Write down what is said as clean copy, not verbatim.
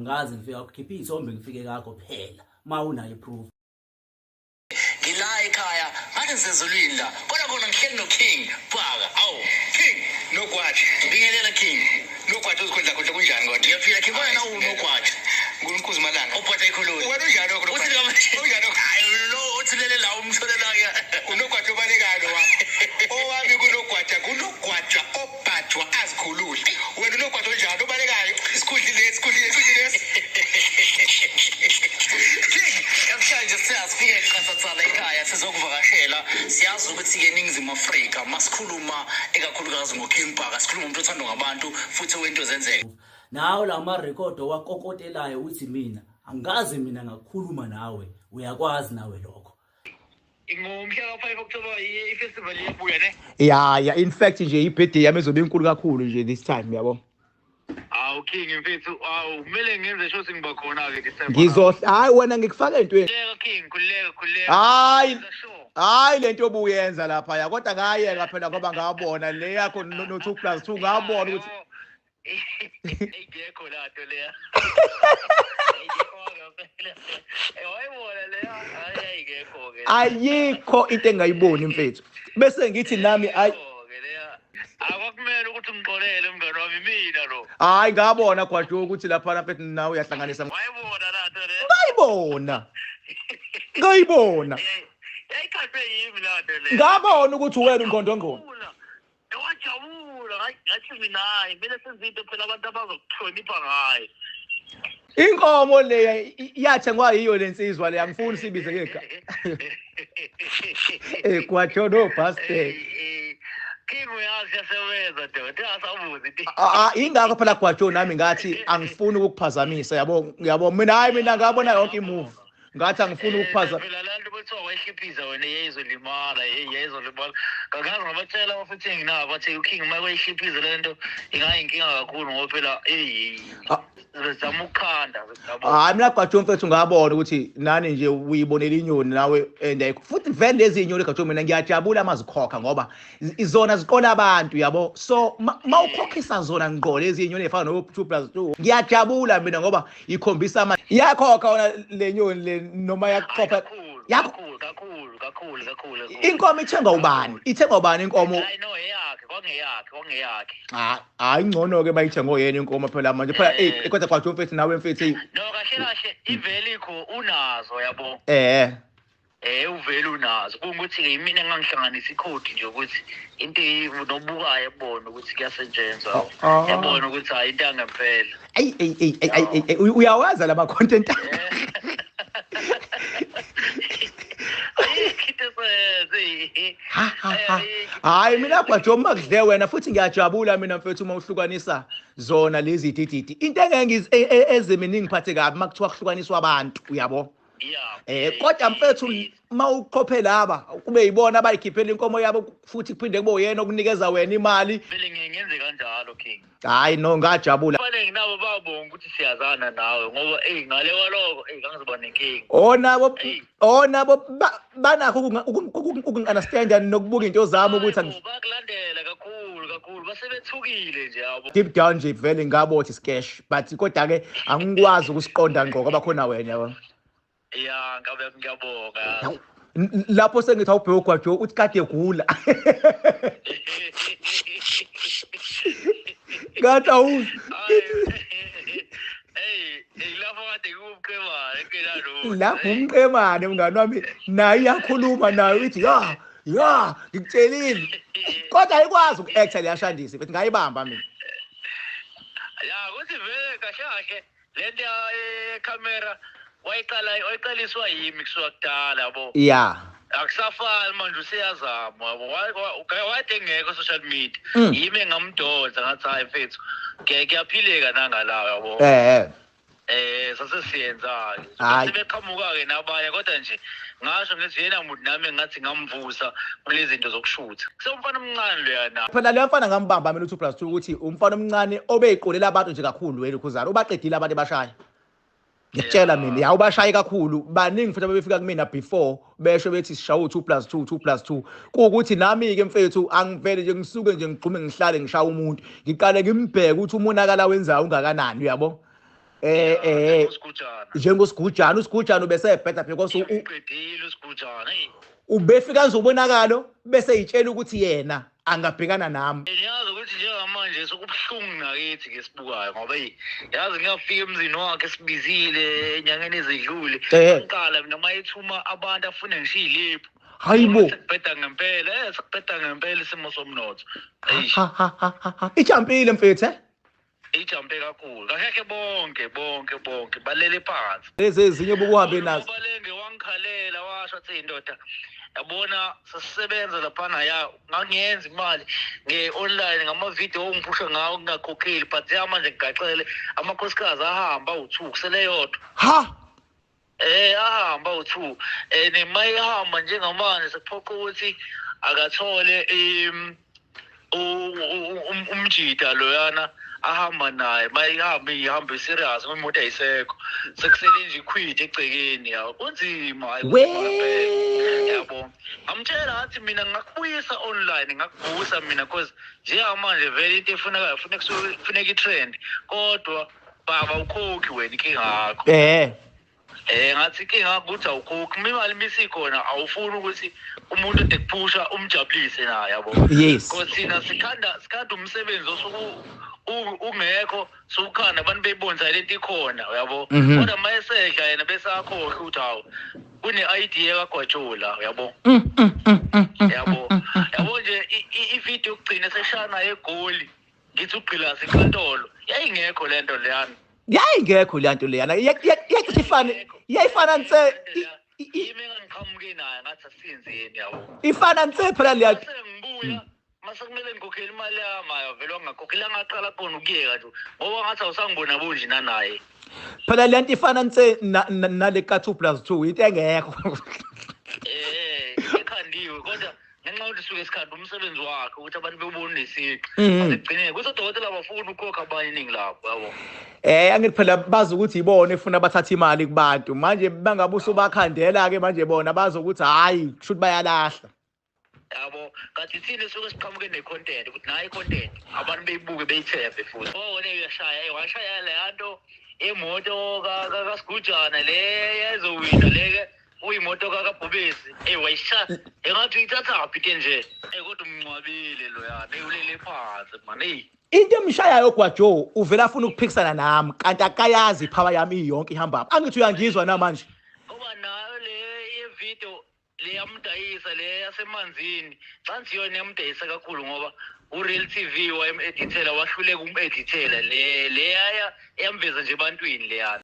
Ngaze ngifika kukhipha iy'thombe ngifike kakho phela ma unayo i-proof. Ngila ekhaya ngathi ngisezulwini la kodwa kona ngihleli noKing Bhaka. Awu King Nogwaja. Bingelela King. Nogwaja uzikhundla khundla kunjani kodwa? Ngiyaphila King wena uNogwaja. Ngunkuzi malanga. Uphatha ikhululu. Wena unjani lokho? Uthi noma unjani lokho? Hayi lo uthulele la umtholela ke. Unogwaja obalekayo lo wakho. Owami kunogwaja kunogwaja obhajwa azikhulule. Wena unogwaja onjani obalekayo? Isikhundla lesi, isikhundla lesi, isikhundla lesi. King, namhlanje siyasifike qathathana ekhaya sizokuvakashela. Siyazi ukuthi ke eNingizimu Afrika masikhuluma ekakhulukazi ngoKing Bhaka, sikhuluma umuntu othandwa ngabantu futhi wento zenzeka. Nawo la marekhodi owakokotelayo uthi mina angikaze mina ngakhuluma nawe, uyakwazi nawe lokho. Ngomhla ka-5 October i-festival iyabuya ne? Ya ya, in fact nje i-birthday yami izobe inkulu kakhulu nje this time, yabo. Awu King mfethu, awu kumele ngenze sure ukuthi ngiba khona-ke this time. Ngizohla, hayi wena ngikufaka entweni. Khululeka King, khululeka, khululeka. Hayi. Sure. Hayi lento obuyenza lapha ya, kodwa ngayeka phela ngoba ngabona le yakho no 2 plus 2 ngabona ukuthi Ingekho la nto leya. Ingekho ngempela. Wayibona leya, hayi ayikekho ke. Ayikho into engayiboni mfethu. Bese ngithi nami ayi Ayikho-ke leya. Akwakumele ukuthi ungixolele mngani wami mina lo. Hayi ngabona Gwajo ukuthi lapha mfethu nawe uyahlanganisa. Wayibona la nto leya. Ngayibona. Ngayibona. Yayikhathwe yimi la nto leya. Ngabona ukuthi wena ungqondongqondo. Wajabula ngathi mina hayi kumele senze into phela abantu abazokuhlonipha ngayo. Inkomo le yathengwa yiyo lensizwa le, angifuni sibize ngegama. Eh Gwajo no bastard. King uyazi yasebenza doda asabuzi. Ah, ingakho phela Gwajo nami ngathi angifuni ukukuphazamisa, yabo, yabo mina hayi mina ngabona yonke imove. Ngathi angifuni ukuphaza. Phela la nto bethiwa wayihliphisa wena yayizolimala, hey yayizolimala. Kakazi ngabatshela abafuthi nginabo bathi uKing uma kwayihliphisa le nto ingayinkinga kakhulu ngoba phela hey sizama ukukhanda. Hayi mina Gwajo mfethu ngabona ukuthi nani nje uyibonela inyoni nawe and ayikho futhi vele lezi inyoni Gwajo mina ngiyajabula mazikhokha ngoba izona ziqola abantu, yabo. So mawukhokhisa zona ngqo lezi inyoni ezifana no 2 plus 2 ngiyajabula mina ngoba ikhombisa ama iyakhokha wona le nyoni le noma yakukhokha yakho kakhulu kakhulu kakhulu. Inkomo ithengwa ubani? Ithengwa ubani inkomo? Hayi no eyakhe, kwangeyakhe, kwangeyakhe. Hayi ngcono ke bayithengwe yena inkomo phela manje phela eh kodwa Gwajo mfethu nawe mfethu. No kahle kahle ivele ikho unazo, yabo. Uvele unazo. Kungukuthi ke imina engangihlanganisa ikhodi nje ukuthi into nobukayo ebona ukuthi kuyasetshenzwa. Yabona ukuthi hayi into angempela. Ay ay ay ay ay uyawaza lama content. Hayi mina Gwajo uma kudle wena futhi ngiyajabula mina mfethu uma uhlukanisa zona lezi dididi. Into engeke eziminingi ngiphathe kabi makuthiwa kuhlukaniswa abantu, uyabo. Kodwa mfethu uma uqophe laba kube yibona abayikhiphela inkomo yabo futhi kuphinde kube uyena okunikeza wena imali. Vele ngiyenze kanjalo King. Hayi no ngajabula. Abaningi nabo babonga ukuthi siyazana nawe ngoba ey ngale kwaloko ey ngangizoba nenkinga. Onabo onabo banakho ukungi-understand nokubuka into zami ukuthi bakulandela kakhulu kakhulu basebethukile nje yabo. Deep down nje vele ngabo uthi scash but kodwa ke angikwazi ukusiqonda ngqo ngoba khona wena, yabo. Ya ngabe ngiyabonga. Lapho sengithi awubheke uGwajo uthi kade egula. Ngathi awu. Hey, lapho kade kuwumqemane ngena lo. Lapho umqemane mngani wami naye iyakhuluma naye uthi ya ya ngikutshelile. Kodwa ayikwazi uku-acta leyashandisi bethi ngayibamba mina. Ya kuthi vele kahle kahle lento ye-camera wayiqala wayiqaliswa yimi kusuka kudala, yabo. Akusafani manje useyazama, yabo. Wayede engekho social media. Yimi engamdonsa ngathi hayi mfethu kuyaphileka nangalawo, yabo. Sase siyenza-ke. Sebeqhamuka-ke nabanye kodwa nje ngasho ngithi yena muntu nami ngathi ngamvusa kulezi zinto zokushutha. Sewumfana omncane loya na. Phela leyo mfana ngambamba mina u2 plus 2 ukuthi umfana omncane obeyiqolela abantu nje kakhulu wena ukhuzana ubaqedile abantu ebashaya. Ngiyakutshela mina ya ubashaye kakhulu baningi futhi abebefika kumina before besho bethi sishaye u2 plus 2 2 plus 2 kuwukuthi nami ke mfethu angivele nje ngisuke nje ngigxume ngihlale ngishaya umuntu ngiqale ngimbheke ukuthi umonakala wenzayo ungakanani, uyabo. Usigujana. Njengosigujana, usigujana ubesebheda because Uqedile usigujana, hey. Ubefika nje ubonakalo bese eyitshela ukuthi yena angabhekana nami. Niyazi ukuthi njengamanje sekubuhlungu nakithi ke sibukayo, ngoba eyi, yazi ngiyafika emzini wakhe sibizile enyangeni ezidlule. Ngiqala mina mayethuma abantu afune ngisho ilephu. Hayibo. Sekubheda ngempela, sekubheda ngempela isimo somnotho. Eish. Ha ha ha ha, ha. Ijampile mfethu, eh? Ijampe kakhulu. Kahle bonke bonke bonke balele phansi. Lezi ezinye bokuhambe nazo. Balenge wangikhalela washo athi indoda, yabona sasisebenza laphana, ya ngangiyenza imali nge-online ngama-video ongiphusha ngawo ngingakhokheli, but ya manje ngigaxele amakhosikazi ahamba awu-2 kusele yodwa. Ha. Ahamba awu-2. Nema ihamba njengamanje sekuphoqa ukuthi akathole umjida loyana ahamba naye, mayihamba ihamba serious ngoba imoto ayisekho, sekusele nje ikhwidi egcekeni, yawo kunzima, hayi, kunzima ngempela. Yabo, ngamtshela ngathi mina ngingakubuyisa online, ngingakuvusa mina, cause njengamanje vele into efunekayo funeka i-trend, kodwa baba ukhokhi wena inkinga yakho. Ngathi inkinga yakho ukuthi awukhokhi, uma imali misikhona awufuni ukuthi umuntu ode kuphusha umjabulise naye, yabo. Yes. Because thina sikhanda umsebenzi osuke ungekho, sukhanda abantu beyibonisa lento ikhona, uyabo. Kodwa uma esedla yena bese akhohlwa ukuthi hawu kune-idea kaGwajula, uyabo. Yabo. Yabo nje i-video yokugcina eseshaya eGoli, ngithi ugqilaza inkantolo, yayingekho lento leyana. Yayingekho le nto leyana. Iyacishe ifane, iyayifana nse. Yimi engangiqhamuke nayo ngathi asiyenzeni, yabo. Ifana nse phela leya. Mase ngibuya, mase kumele ngikhokhele imali yami, ayo vele wangakhokhela, ngaqala khona ukuyeka nje ngoba ngathi awusangibona bonje nanaye. Phela le nto ifana nse nale ka 2 plus 2, into engekho. Ekhandiwe kodwa ngenxa yokuthi suke sikhanda umsebenzi wakhe ukuthi abantu bebone nesiqi. Asigcineke kuthi odokotela abafuni ukukhokha abanye iningi labo, yabo. Angithi phela bazi ukuthi ibona efuna bathatha imali kubantu. Manje bangabe usubakhandela ke manje bona bazi ukuthi hayi kusho ukuthi bayalahla. Yabo, kanti thina suke siqhamuke ne-content ukuthi nayi i-content abantu beyibuke beyithembe futhi. Oh, wena uyashaya, washaya le nto imoto kaSigujana le ezowina le ke uyimoto kaBhubesi. Wayishaya. Engathi uyithathaphi ke nje? Kodwa umncwabile loyana, ulele phansi man. Hey. Into emshayayo Gwajo uvela afuna ukuphikisana nami kanti akayazi ipower yami iyonke ihamba apha. Angithi uyangizwa namanje. Ngoba nayo le ye-video le yamdayisa le yasemanzini, cansi yona yamdayisa kakhulu ngoba uReal TV wayem-edithela, wahluleka ukum-edithela le yaya yamveza nje ebantwini leyana.